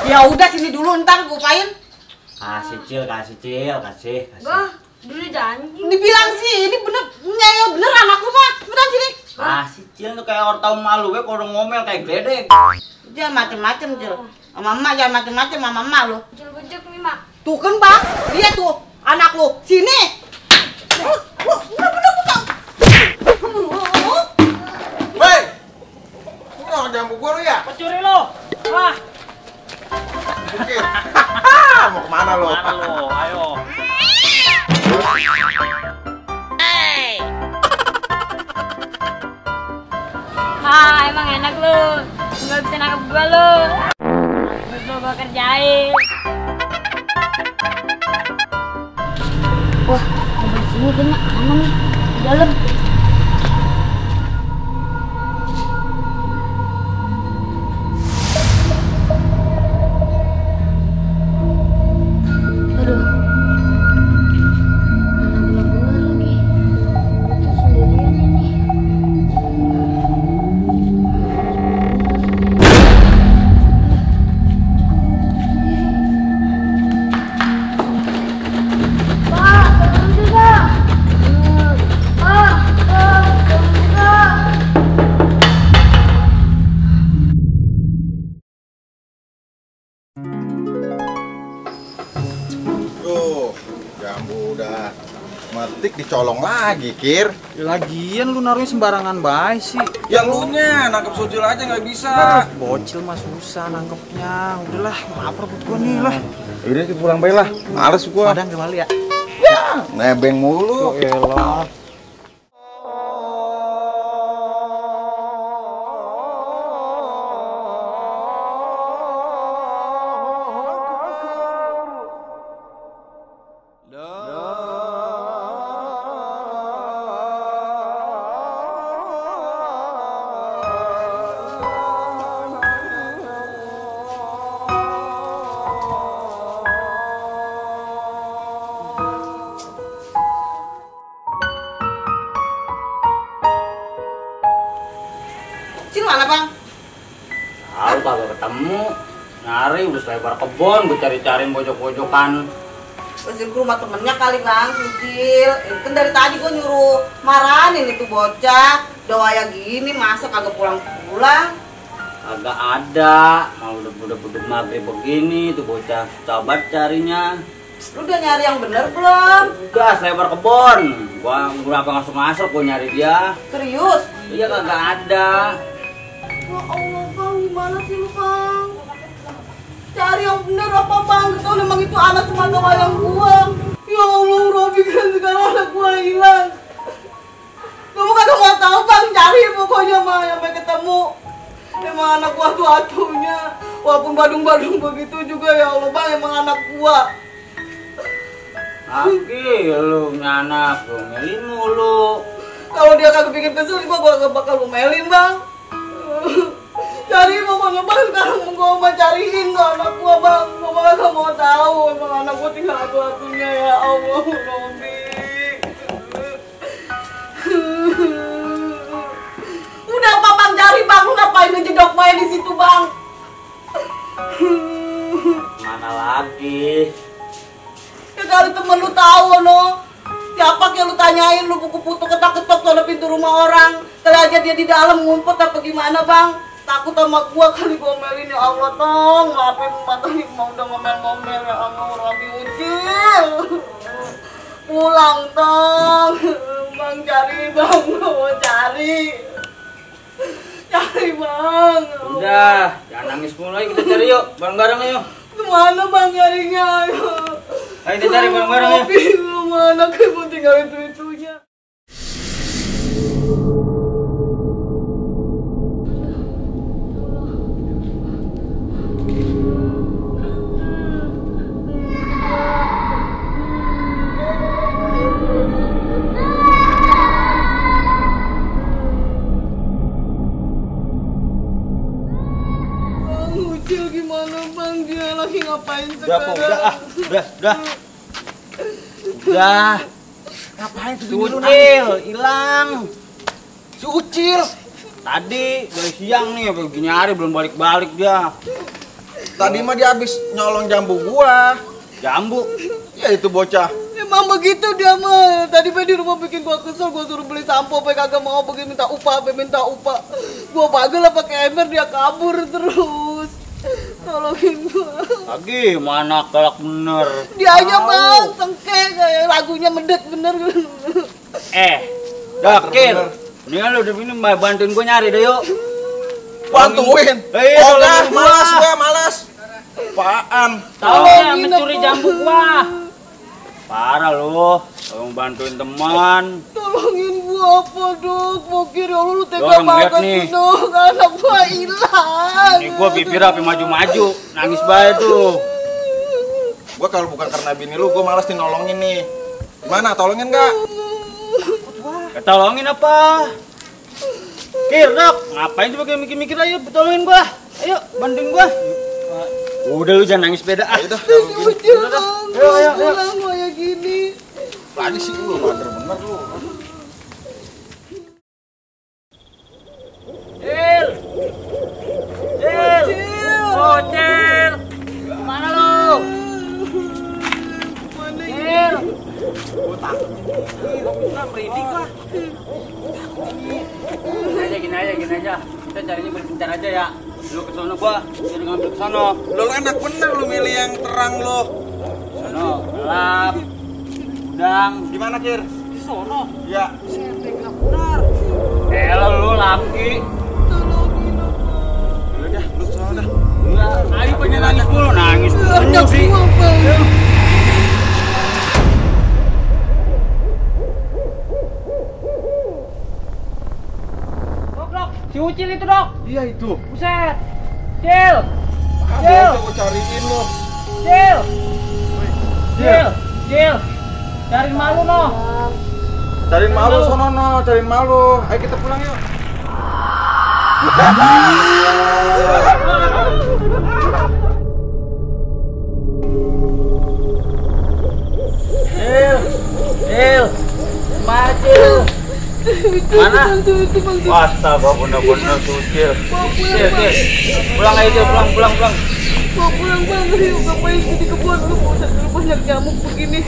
Ya udah sini dulu, ntar gue upain. Kasih Cil, kasih. Bah, dulu janji. Dibilang sih, ini bener, ngeyel bener anak lu mah. Beneran sini. Kasih Cil tuh kayak orang tahun malu gue kalau ngomel kayak gledek. Jangan macem-macem, Cil. Sama emak jangan macem-macem sama emak lu. Cil bejek nih, Mak. Tuh kan bang, dia tuh anak lu. Sini. Bener-bener buka. Hei! Lu nggak jambu gua lu ya? Pencuri lo. Wah. Pikir. Mau kemana lo? Mana lo? Ayo. Emang enak lu. Nggak bisa nangkep gua lu. Terus gua kerjain. Wah, di sini kayaknya aman nih. Di dalam. Aduh. Mana benar lagi. Itu sendirian ini. Tuh, jambu udah metik dicolong lagi, Kir. Ya, lagian lu naruhnya sembarangan baik sih. Yang lu nya nangkep sucil aja nggak bisa. Bocil mah susah nangkepnya. Udahlah, lapar buat gua nih lah. Yaudah kita pulang baik lah. Males gua. Padahal kembali ya. Nebeng mulu. Oh elah. Cil mana bang? Tahu kagak ketemu. Nyari udah selebar kebon, gue cari-cariin pojok-pojokan. Pasir ke rumah temennya kali bang, Cil. Kan dari tadi gue nyuruh marahin itu bocah. Doa gini masa kagak pulang-pulang. Kagak ada. Mau udah maghrib begini tuh bocah susah banget carinya. Lu udah nyari yang bener belum? Udah selebar kebon. Gua apa ngasuk-ngasuk gua nyari dia. Serius? Iya kagak ada. Ya Allah bang, gimana sih lu bang? Cari yang bener apa bang? Kau memang itu anak semata wayang gua. Ya Allah, Robi kan sekarang anak gua hilang. Kamu kagak mau tahu bang, cari pokoknya mah sampai ketemu. Emang anak gua tuh atunya. Walaupun badung-badung begitu juga ya Allah bang, emang anak gua. Lagi lu anak, lu ngelin mulu. Kalau dia kagak bikin kesel, gua gak bakal ngomelin bang. Cari pokoknya bang, sekarang gua mau cariin ke anak gua bang. Gua gak mau tahu, emang anak gua tinggal atu-atunya ya Allah, Robi. Udah apa bang, cari bang, lu ngapain ngejedok main di situ bang? Mana lagi? Ya kali temen lu tahu no. Siapa yang lu tanyain, lu buku putu ketok-ketok soal pintu rumah orang. Kali aja dia di dalam ngumpet apa gimana bang? Takut sama gua kali gua ngomelin ya Allah tong. Maafin mata nih mau udah ngomel-ngomel ya Allah, Robi Ucil. Pulang tong. Bang cari bang, mau cari. Cari bang. Udah, jangan nangis mulu lagi, kita cari yuk, bareng-bareng yuk. Kemana bang nyarinya? Ayo kita cari bareng-bareng yuk. Tapi mana kamu tinggal itu-itunya. Ucil gimana bang, dia lagi ngapain sekarang? Udah. Ngapain tuh Ucil, hilang. Si Ucil. Tadi dari siang nih, apa gini hari belum balik-balik dia. Tadi mah dia habis nyolong jambu gua. Jambu. Ya itu bocah. Emang begitu dia mah. Tadi di rumah bikin gua kesel, gua suruh beli sampo, kagak mau begini minta upah. Gua bagel lah pakai ember, dia kabur terus. Tolongin gua. Lagi mana kelak bener. Dia aja bang, sengke kayak lagunya medet bener. Dakir. Ini kan lu udah minum, bantuin gua nyari deh yuk. Bantuin. Iya, Oh, tolongin gua. malas. Apaan? Tahu ya Tolongin mencuri aku. jambu gua. Parah lu, tolong bantuin teman. Tolongin gua apa dok? Mungkin ya lu tega Orang lihat banget nih. sih dok. Anak gua hilang. Ini gua bibir api maju-maju, nangis bae tuh. Gua kalau bukan karena bini lu, gua malas nih nolongin nih. Gimana, tolongin nggak? Tolongin apa? Kir, Dok. Ngapain coba kayak mikir-mikir, ayo tolongin gua. Ayo, bantuin gua. Udah lu jangan nangis beda. Ayo dah, kalau gini. Udah bang, Ayo. pulang kayak gini. Lagi sih lu, bener lu. Cil. Oh, Cil. Mana lu? Mana Cil. Gua takut. Gua bisa merinding lah. Gini aja. Kita carinya berbentar aja ya. Lu ke sono gua, jadi ngambil ke sono. Lu enak bener lu milih yang terang lu. Sono, gelap. Udang. Gimana, Kir? Di sono. Ya. Lu laki. tolongin aku. Udah, lu sono dah. Ayo pengen nangis mulu Anak sih. gua bang. Dok, si Ucil itu dok. Iya itu. Buset. Cil. Gua cariin lu. Cil. Cariin malu no. Cariin malu sono no, cariin malu. Ayo kita pulang yuk. Cil. Cil. Mana? Itu bang. Astaga, bener-bener tuh Cil. Cil. Pulang aja Cil, pulang. Mau pulang bang. Ngapain di kebun lu? Banyak nyamuk begini.